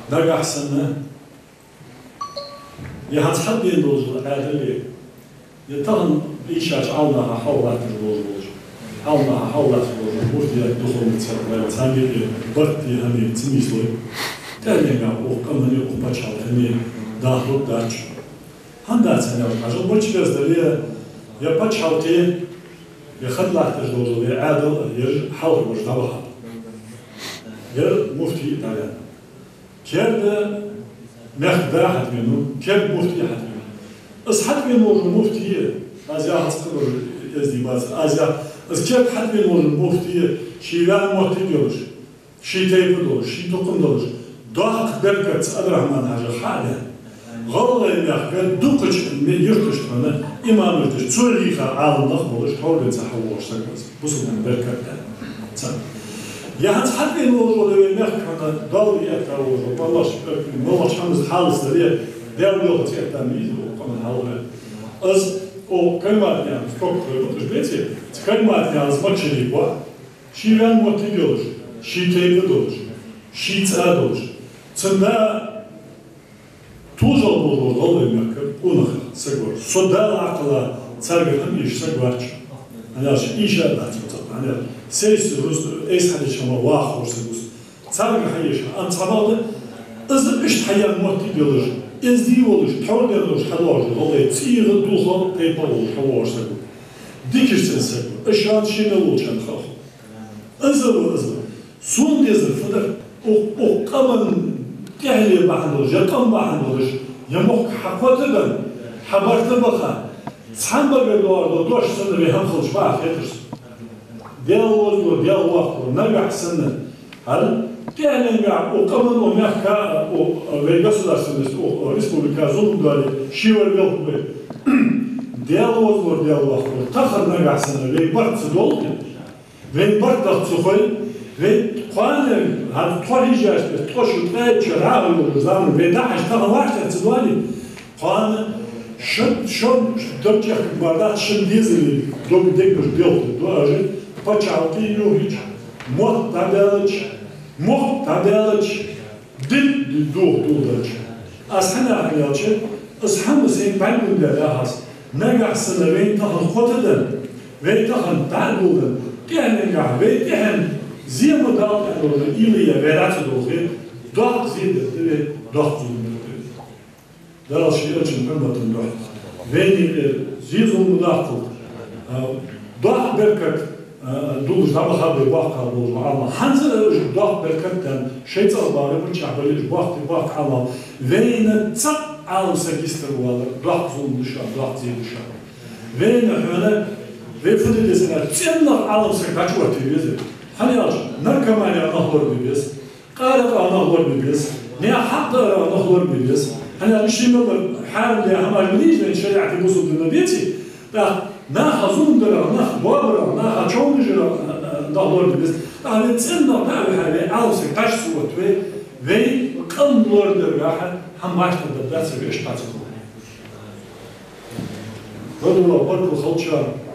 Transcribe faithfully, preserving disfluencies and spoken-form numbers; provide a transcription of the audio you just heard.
Нагахь санна, е хӀанз хьадена долаш дола Ӏаьдал, е тахан ийшача Ӏаламнаха хьалха латташ долаш дола, Ӏаламнаха хьалха латташ долаш дола муфтият духовный центр вай цхьанне а барт е хӀама ца нийслой, тӀехьленгахь укх къаманна, укх паччахьалкхенна дахлургдац. ХӀана дац аьнна аьлча, хьажал, боча беза дале, е паччахьалкхе, е хьалха латташ долаш дола е Ӏаьдал, ераш хьалхарча башха дӀабахаб. Ер муфти а дӀаваьннав. Керда мехка да хьатӀавенав, керда муфти хьатӀавенав. Из хьатӀавена волаш вола муфти, аз яхац, кхыбар эздий бац, аз я-, из керда хьатӀавена волаш вола муфти, ший ваьнна моттиг йолаш, ший тайпа долаш, ший тукхам долаш, доккха беркат цу Ӏабдрахьман-Хьажах хьадаьд. ГӀалгӀай мехка дукхача ме-, юрташта хьона имамаш деш, цо лийха Ӏаламнах болаш, тхьовра денз хьавоагӀаш саг ва из. Бусалба беркат да. Цхьа. Е хӀанз хьатӀавена волаш вола вай мехка хьона Даьла этта волаш вола, моллагӀча, моллагӀча хӀаманца хьалаца дале, Даьла йоахаца этта ма йий из, укх къаман хьалхара. Из, укх Кайматнаькъан, сток хой буташ беце, Кайматнаькъан из маччалий ва, ший ваьнна моттиг йолаш, ший тайпа долаш, ший цӀа долаш. Цун да тулжал болаш гӀалгӀай мехка къонах саг вар. Со Даьла Ӏакъала царгара хӀама эша саг вац. ХӀана аьлча ийша дац цо цхьаккха. ХӀана аьлча сай-сай рузкъа, айса хьадеча хӀамах ваха ховш саг ва со. Царгара хьаэша, амма цхьабакъда из иштта хьаяьнна моттиг йолаш, эздий волаш, тхьовра денз волаш хьадоагӀаш да гӀалгӀай, цӀийгӀа дулх а, тайпа а волаш хьавоагӀаш саг ва. Дикача цӀен саг ва. Из шоана шийна волчоа хов. Из ва, из ва. Сона дезар фу дар? Укх, укх къаман тӀехьале бахьан долаш, е къам бахьан долаш, е мохк хьакхоттаденна, хьабарт а баха, цхьан багара доагӀаш дола дош санна вай хӀама хилча бакъахьа хетар сона. Даьла возалло, Даьла воккхалло, нагахь санна, хӀара тӀехьленгахь укх къаман, укх мехка, укх вай государстве, укх республике зулам дале, ший вар велхаргвий. Даьла возалло, Даьла воккхалло, тахан нагахь санна вай барт ца доале, вай барт даха ца хой, вай кхоана, хӀанз тхо хьежача беса, ткъо шу, ткъаь итт шу хьалха йолаш заман, вай дахьаш тахан вӀаштӀехьа ца доале, кхоана шо, шо дар чӀехкаргбаргдац, шун дезалий дог, дегаш белхалургда, аж паччахьалкхе йохийча, мотт дӀабаьлча, мохк дӀабаьлча, дин духьал доладелча. Аз хӀана аьнна аьлча, из хӀама сайна бӀаргагургда яхаш, нагахь санна вайна тахан кхоттаденна, вай тахан дӀа а доладенна, тӀехьленгахь вай тӀехьенна зе ма далла аьнна дола уйла е вай дӀа ца долхе, доккха зе дергда вай, доккха зулам дергда вай. Дала ший элчан хьурмата духьа вайна, э, зе-зулам даккхалда. А, доккха беркат, а, долаш дӀабахаб вай боккхагӀа болаш бола Ӏаламнах. ХӀанзара уж доккха беркат да, шоай цӀагӀа багӀа мичахьа бале уж боккхий, боккхий Ӏаламнах. Вайна цхьаккха Ӏаламсаг йистевалар доккха зулам да шоана, доккха зе да шоана. Вайна хьона, вай фу де деза аьлча, цӀенагӀа Ӏаламсаг дӀачуоттае веза. ХӀана аьлча, наркоманех нах лорабе беза. Къаракъах нах лорабе беза, наьха хьакъ даарах нах лорабе беза. ХӀана аьлча ший мел дар хьарам даь хӀамаш ма дий уж, вай шариӀате, бусалба дино беце, тӀаккха наха зулам дарах, нах боабарах, наха човнаш дарах нах лорабе беза. ТӀаккха вай цӀенагӀа дӀа а вихьа, вай Ӏаламсаг дӀачуоттаве, вай къам лорадергахьа хӀама башха дергдац вай, иштта ца хул. Радула баркал хилда шоана.